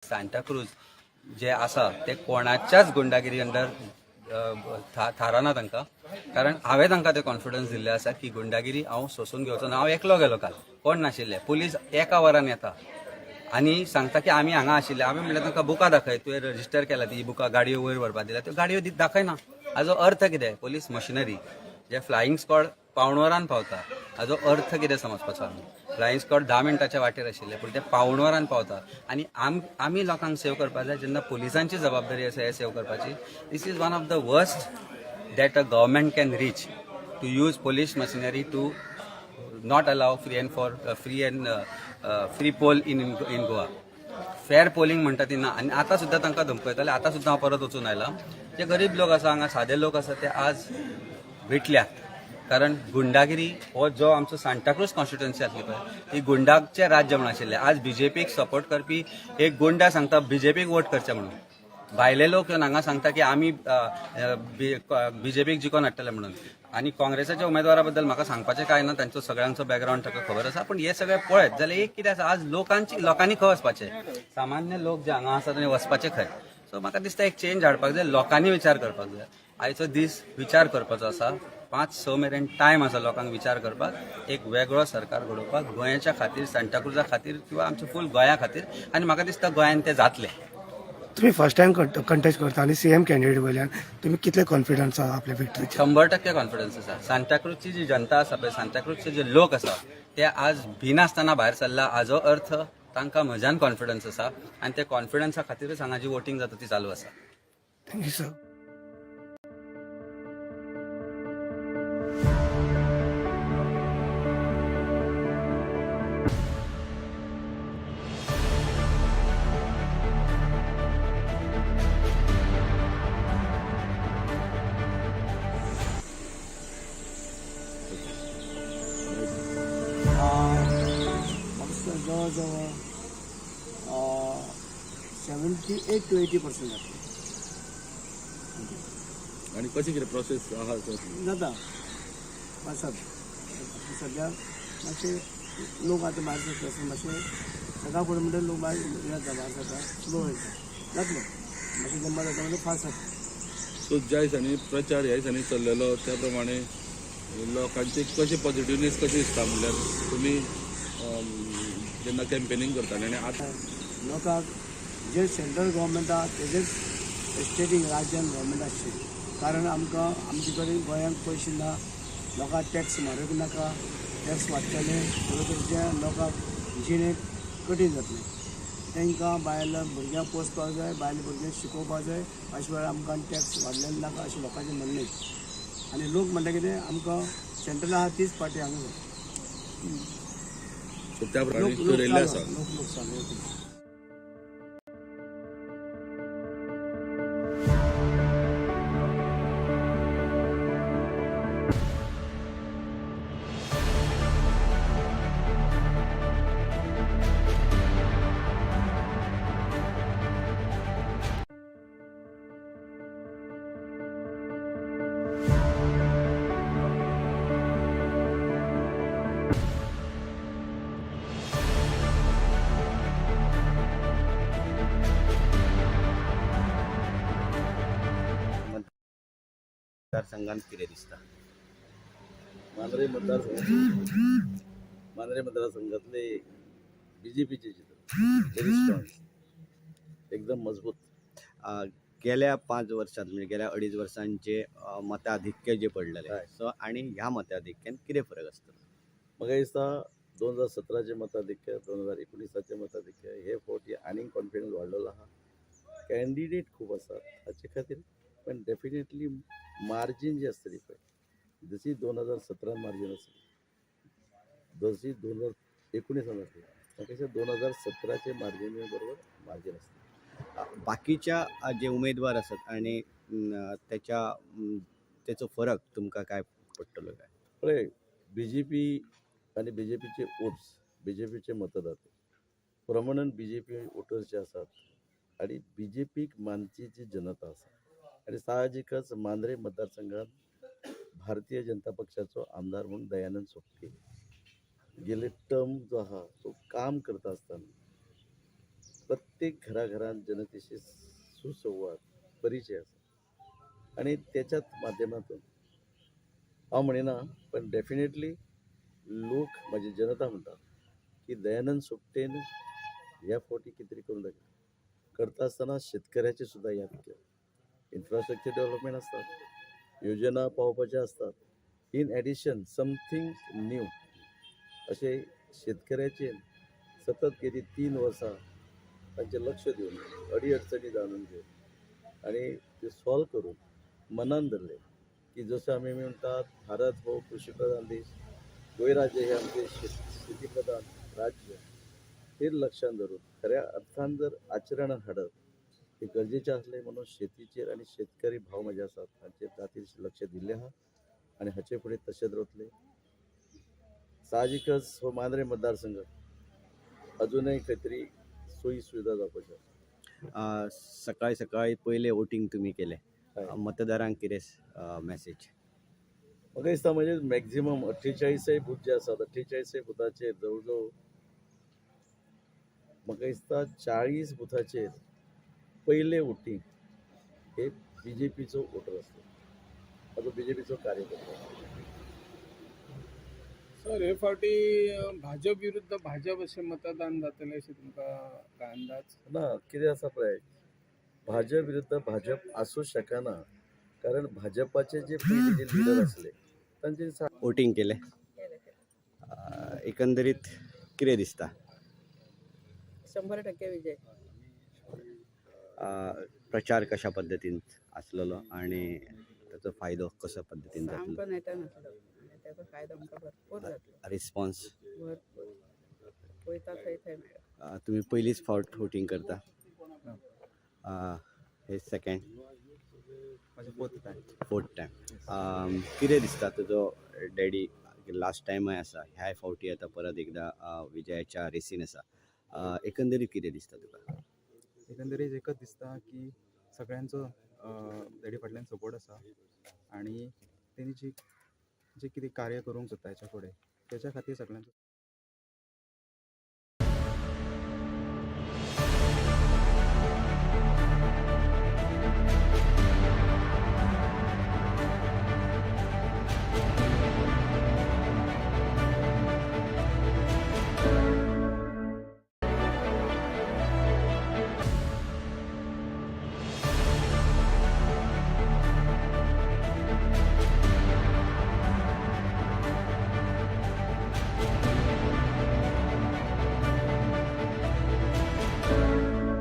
सांताक्रूज जे आसा ते कोणाच्याच गुंडागिरी अंडर थाराना तांकां, कारण हांवें तांकां ते कॉन्फिडन्स दिल्ले आसा की गुंडागिरी हांव सोंसून घेवचो ना. हांव एकलो गेलो काल, कोण नाशिल्ले. पुलीस एका वरान येता आनी सांगता की आमी हांगा आशिल्ले. आमी म्हणल्यार तांकां बुकां दाखय, तुवें रजिस्टर केला ती बुकां, गाडयो वयर व्हरपा दिल्या, त्यो गाडयो दाखयना. हाजो अर्थ कितें? पोलीस मशिनरी जे फ्लायिंग स्क्वॉड पावण वरान पावता, हाजो अर्थ कितें समजपाचो आमी? फ्लायिंग स्क्वॉड 10 मिनटाच्या वाटेर आशिल्ले, पूण ते पावण वरान पावता आनी आमी लोकांक सेव करपाक जाय जेन्ना पुलिसांची जबाबदारी आसा हे सेव करपाची. This is one of the worst that a government can reach, to use police machinery to not allow free and for free and free poll in Goa. Fair polling म्हणटा ती ना. आनी आतां सुद्दां तांकां धमकयताले. आतां सुद्दां हांव परत वचून आयलां. जे गरीब लोक आसा हांगा, सादे लोक आसा, ते आज विटल्यात, कारण गुंडागिरी हो जो आमचो सांताक्रूज कॉन्स्टिट्युएन्सी आसली पळय, ती गुंडाचे राज्य म्हणून आशिल्लें. आज बीजेपीक सपोर्ट करपी एक गुंडा सांगता बीजेपीक वोट करचे म्हणून. भायले लोक येवन हांगा सांगता की आमी बीजेपीक जिखोवन हाडटले म्हणून. आनी काँग्रेसाच्या उमेदवारा बद्दल म्हाका सांगपाचें कांय ना, तांचो सगळ्यांचो बॅकग्रावंड ताका खबर आसा. पूण हे सगळे पळयत जाल्यार एक कितें आसा, आज लोकांनी खंय वचपाचें? सामान्य लोक जे हांगा आसा तांणी वचपाचें खंय? सो म्हाका दिसता एक चेंज हाडपाक जाय, लोकांनी विचार करपाक जाय. आयचो दीस विचार करपाचो आसा. 5-6 मेरेन टायम आसा लोकांक विचार करपाक, एक वेगळो सरकार घडोवपाक गोंयच्या खातीर, सांताक्रुजा खातीर किंवा आमच्या फूल गोंया खातीर. आनी म्हाका दिसता गोंयान ते जातले. तुम्ही फर्स्ट टायम कंटेस्ट करता आनी सीएम कॅन्डिडेट वयल्यान तुम्ही कितले कॉन्फिडन्स आहा आपल्या विक्टरीचे? 100% कॉन्फिडन्स आसा. सांताक्रूजची जी जनता आसा पळय, सांताक्रूजचे जे लोक आसा, ते आज भिनासतना भायर सरला. हाजो अर्थ तांकां म्हज्यान कॉन्फिडन्स आसा आनी ते कॉन्फिडन्सा खातीरच हांगा जी वोटींग जाता ती चालू आसा. Thank you sir. म्हाका जवळ जवळ 78 टू 80% जातले. आनी कशें कितें प्रोसेस आहा सर? जाता आसात सद्या मातशे लोक आतां भायर सरता आसतना मातशे सकाळ फुडें म्हणटा लोक भायर येता, भायर सरता, स्लो वयता, जातलो मातशें नंबर जाता म्हणजे फास्ट जाता. सो ज्या दिसांनी प्रचार ह्या दिसांनी चल्लेलो त्या प्रमाणे लोकांची कशी पॉझिटिवनेस कशी दिसता, म्हणल्यार तुमी जेन्ना कॅम्पेनींग करताले आनी आतां? लोकांक जे सेंट्रल गव्हर्मेंट आहा तेजेच स्टेटीक राज्यान गव्हर्मेंट आसचें, कारण आमकां आमचे कडेन गोंयांक पयशे ना. लोकांक टॅक्स म्हारग नाका, टॅक्स वाडटले बरोबर जे लोकांक जिणेक कठीण जातलें. तांकां बायल भुरग्यांक पोसपाक जाय, बायल भुरग्यांक शिकोवपाक जाय. अशे वेळार आमकां टॅक्स वाडलेले नाका अशें लोकांचें म्हणणें. आनी लोक म्हणटा कितें, आमकां सेंट्रल आहा तीच पार्टी हांगा जाय. सो त्या प्रमाणे लोक लोक थरयल्लें चालू आसा. आहा, लोक लोक चालू आहा. मतदारसंघात कितें दिसता? मांद्रे मतदारसंघ, मांद्रे मतदारसंघातले बीजेपीचे चित्र व्हेरी स्ट्रॉंग, एकदम मजबूत. गेल्या 5 वर्सांत, म्हणजे गेल्या 2.5 वर्सांचे मताधिक्य जे पडलेले, सो आनी ह्या मताधिक्यान कितें फरक आसतलो? म्हाका दिसता 2017चें मताधिक्य, 2019चें मताधिक्य हे फावटी आनीक कॉन्फिडन्स वाडलेलो आहा. कॅन्डिडेट खूब आसात हाचे खातीर, पण डेफिनेटली मार्जीन जी आसतली पळय, जशी 2017 मार्जीन आसली जशी 2019 आसली, म्हाका दिसता 2017चें मार्जिनी बरोबर मार्जीन आसतलें. बाकीच्या जे उमेदवार आसात आनी त्याच्या तेचो फरक तुमकां काय पडटलो काय? पळय, बीजेपी आनी बीजेपीचे वोट्स, बीजेपीचे मतदाते प्रमाणान बीजेपी वोटर्स जे आसात आनी बीजेपीक मानची जी जनता आसा, आनी साहजिकच मांद्रे मतदारसंघात भारतीय जनता पक्षाचो आमदार म्हणून दयानंद सोपटे गेले टर्म जो आहा तो काम करता आसतना प्रत्येक घराघरांत जनतेशी सुसंवाद परिचय आसा आनी त्याच्याच माध्यमातून हांव म्हणिना पण डेफिनेटली लोक म्हजी जनता म्हणटा की दयानंद सोपटेन ह्या फावटी कितें तरी करून दाखयलें. करता आसतना शेतकऱ्याची सुद्दां याद केली. इन्फ्रास्ट्रक्चर डेव्हलपमेंट आसतात, योजना पावोवपाच्यो आसतात, इन एडिशन समथींग न्यू अशें शेतकऱ्याचेर सतत गेली 3 वर्सां तांचें लक्ष दिवन अडी अडचणी जाणून घेवन आनी ते सॉल्व करून मनान धरलें की जसो आमी म्हणटात भारत हो कृषी प्रधान देश, गोंय राज्य हे आमचें शेती प्रधान राज्य, ते लक्षात धरून खऱ्या अर्थान जर आचरणात हाडप हे गरजेचें आसलें म्हणून शेतीचेर आनी शेतकरी भाव म्हजे आसात तांचेर जातीर लक्ष दिल्लें आहा आनी हाचे फुडें तशेंच रावतलें. साहजिकच हो मांद्रें मतदारसंघ अजुनूय खंय तरी सोयी सुविधा जावपाच्यो आसा. सकाळी सकाळी पयलें वोटींग तुमी केलें, हय. मतदारांक कितें मॅसेज? म्हाका दिसता म्हणजे मॅक्झिमम 48 बूथ जे आसात 48 बुथाचेर जवळ जवळ म्हाका दिसता 40 बुथाचेर पयले वोटींग हे बीजेपीचो वोटर आसलो, ताजो बीजेपीचो कार्यकर्तो आसलो. सर, हे फावटी भाजप विरुद्ध भाजप अशें मतदान जातलें अशें तुमकां काय अंदाज? ना, कितें आसा पळय, भाजप विरुद्ध भाजप आसूं शकना, कारण भाजपाचे जे पयलीं जे लिडर आसले तांचे वोटींग केलें, एकंदरीत कितें दिसता? 100% विजय. प्रचार कशा पद्दतीन आसलेलो आनी ताचो फायदो कसो पद्दतीन जातलो? सामको नेटान आसलो आनी तेजो फायदो आमकां भरपूर जातलो. रिस्पॉन्स? भरपूर वयता थंय थंय मेळ्ळो. तुमी पयलीच फावट वोटींग करता? हे सेकंड? माझे फोर्थ टायम. Fourth time. कितें दिसता, तुजो डॅडी लास्ट टायमय आसा, ह्याय फावटी आतां परत एकदां विजयाच्या रेसीन आसा, एकंदरीत कितें दिसता तुका? एकंदरीत एकच दिसता की सगळ्यांचो डॅडी फाटल्यान सपोर्ट आसा आनी तेणी जी जे कितें कार्य करूंक सोदता हेच्या फुडें तेच्या खातीर सगळ्यांचो